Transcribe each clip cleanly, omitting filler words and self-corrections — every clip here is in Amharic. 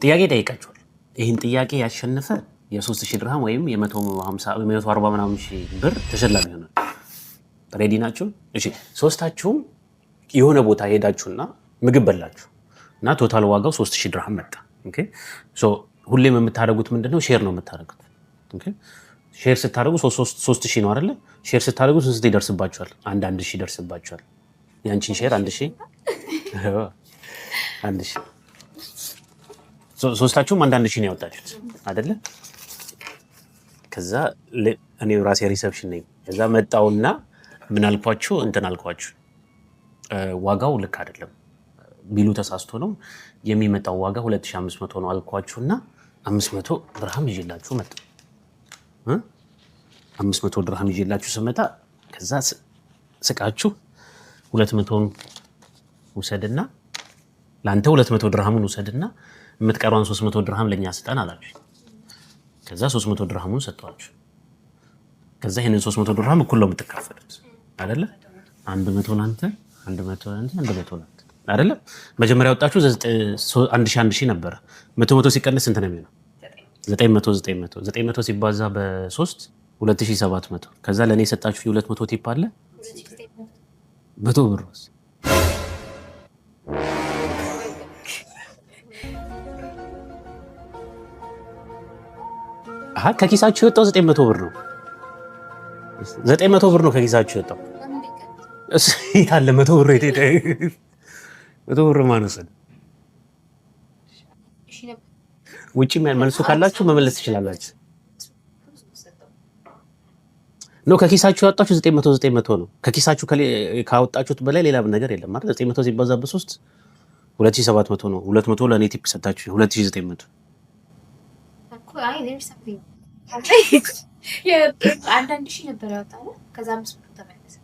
ጥያቄ ጠይቃችኋል። ይህን ጥያቄ ያሸነፈ የ3000 ድርሃም ወይም የ150፣ 140 ምናምን ሺህ ብር ተሸላሚ ይሆናል። Ready ናችሁ? እሺ፣ ሶስታችሁም የሆነ ቦታ ሄዳችሁና ምግብ በላችሁ እና total ዋጋው 3000 ድርሃም መጣ። Okay፣ so ሁሌም የምታደርጉት ምንድነው? Share ነው የምታደርጉት። Okay፣ share ስታደርጉ 3000 ነው አይደለ? Share ስታደርጉ ስንት ይደርስባችኋል? አንድ አንድ ሺህ ይደርስባችኋል። ያንቺን share 1000፣ 1000፣ ሶስታችሁም አንድ አንድ ሺህ ነው ያወጣችሁት አይደለ? ከዛ እኔ ራሴ reception ነኝ። ከዛ መጣውና ምን አልኳችሁ? እንትን አልኳችሁ፣ ዋጋው ልክ አይደለም፣ bill ኡ ተሳስቶ ነው የሚመጣው፣ ዋጋ 2500 ነው አልኳችሁና 500 ድርሃም ይዤላችሁ መጣ። 500 ድርሃም ይዤላችሁ ስመጣ ከዛ ስቃችሁ 200ን ውሰድና፣ ለአንተ 200 ድርሃሙን ውሰድና የምትቀሯን 300 ድርሃም ለእኛ ስጠን አላችሁ። ከዛ 300 ድርሃሙን ሰጠኋችሁ። ከዛ ይህንን 300 ድርሃም እኩል ነው የምትካፈሉት አይደለ? 100 ለአንተ፣ 100 ለአንተ፣ 100 ለአንተ አይደለ? መጀመሪያ ያወጣችሁ 1000 1000 ነበረ። መቶ መቶ ሲቀንስ ስንት ነው የሚሆነው? 900 900። 900 ሲባዛ በሶስት 2700። ከዛ ለእኔ የሰጣችሁ የ200 tip አለ፣ 100 ብር። ከኪሳችሁ የወጣው 900 ብር ነው። 900 ብር ነው ከኪሳችሁ የወጣው። የት አለ 100 ብር? የት ሄደ? 100 ብር ማን ወሰደ? ውጭ መልሱ ካላችሁ መመለስ ትችላላችሁ። No፣ ከኪሳችሁ ያወጣችሁ 900 900 ነው። ከኪሳችሁ ካወጣችሁት በላይ ሌላ ነገር የለም አይደል? 900 ሲባዛ በሶስት 2700 ነው። 200 ለእኔ tip ሰጣችሁ፣ 2900። አንዳንድ ሺህ ነበር ያወጣነው። ከዛ 500 ተመለሰ።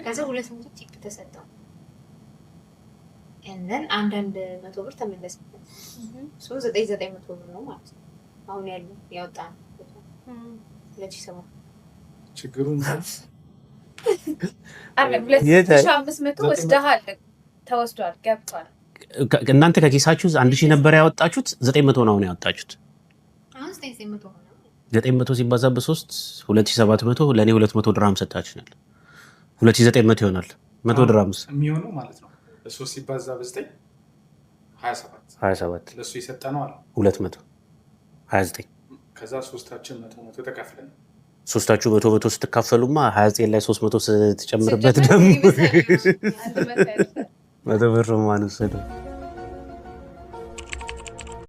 ከዛ 200 tip ተሰጠው። And then አንዳንድ 100 ብር ተመለሰበት። So ዘጠኝ 900 ብር ነው ማለት ነው። አሁን ያለው ያወጣነው 2700። ችግሩን 2500 ወስደሃል፣ ተወስዷል፣ ገብቷል። እናንተ ከኪሳችሁ 1000 ነበር ያወጣችሁት፣ 900 ነው አሁን ያወጣችሁት። አሁን 900 ሆነ። 900 ሲባዛ በሶስት 2700፣ ለእኔ 200 ድርሃም ሰጣችሁናል። 2900 ይሆናል። 100 ድርሃምስ? የሚሆነው ማለት ነው ሶስት ሲባዛ በዘጠኝ 27። 27። ለእሱ የሰጠነው አለ። 229። ከዛ ሶስታችን መቶ መቶ ተካፍለን ሶስታችሁ መቶ መቶ ስትካፈሉማ 29 ላይ 300 ስትጨምርበት ደግሞ 100 ብር ማን ወሰደው?